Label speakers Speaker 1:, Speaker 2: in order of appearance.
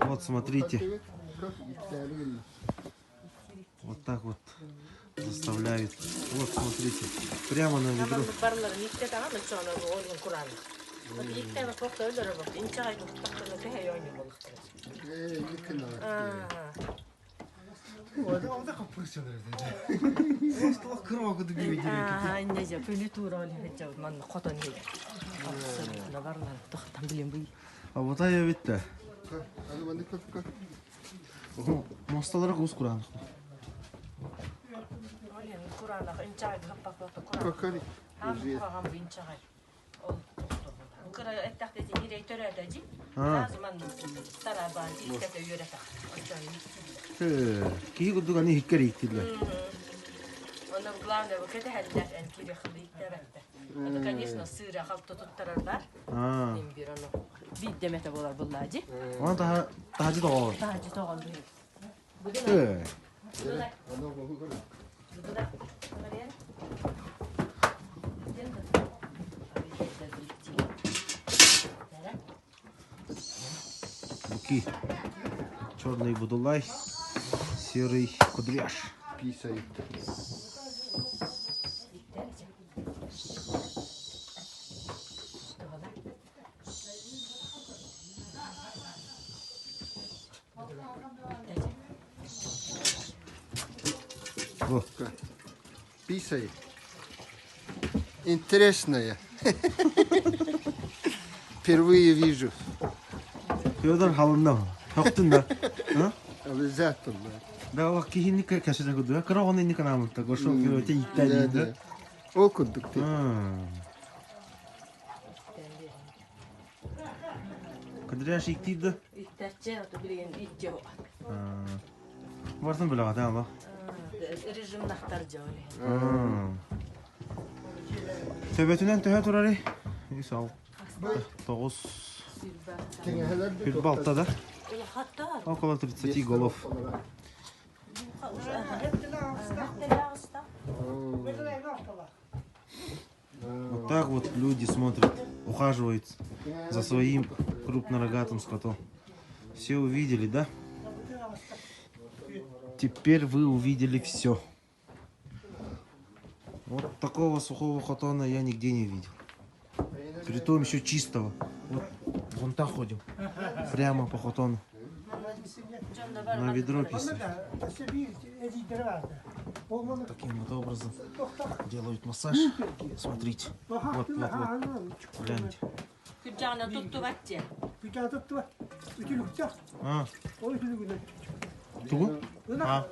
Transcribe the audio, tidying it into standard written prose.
Speaker 1: Вот смотрите. Вот так вот заставляют. Вот смотрите, прямо на ведро. А вот я ведь Мосталара кус кураанах. Киһи курдук аны иһиккэр ииттиллэр.
Speaker 2: Онон главное кэтэһэллэр эн кириэхли ииттээбэттэр. Это, конечно, сыыра халты туттарар Имбир ону биирдэмэтэ буолар буллаадьы.
Speaker 1: Оны таһа таһажы тоҕоор.
Speaker 2: Таһажы тоҕор быһыы.
Speaker 1: Буки. Черный будулай, серый кудряш.
Speaker 3: Писает.
Speaker 1: Во.
Speaker 3: Писай. Интересное. Впервые вижу.
Speaker 1: Федор халынна. Хоқтун да.
Speaker 3: Обязательно.
Speaker 1: Да, ол киһини кэсэтэ курдук. Кыра оҕону инник анаабыттар. Ошол кирөтэ ииттэ да.
Speaker 3: Ол курдук ти.
Speaker 1: Кыдыряш иктиир да?
Speaker 2: Иттаччы, ото билигин иччи
Speaker 1: Барсын билэҕэ ама.
Speaker 2: Режимнахтар дьоли.
Speaker 1: Төбөтүнэн төһө турарый? Үс ал. Тоҕус. Күл балта да? Около 30 голов. Вот так вот люди смотрят, ухаживают за своим крупнорогатым скотом. Все увидели, да? Теперь вы увидели все. Вот такого сухого хотона я нигде не видел. Притом еще чистого. Вот вон так ходим. Прямо по хотону. На ведро писать. Таким вот образом делают массаж. Смотрите. Вот, вот, вот. Гляньте. А. Тугу? А. А.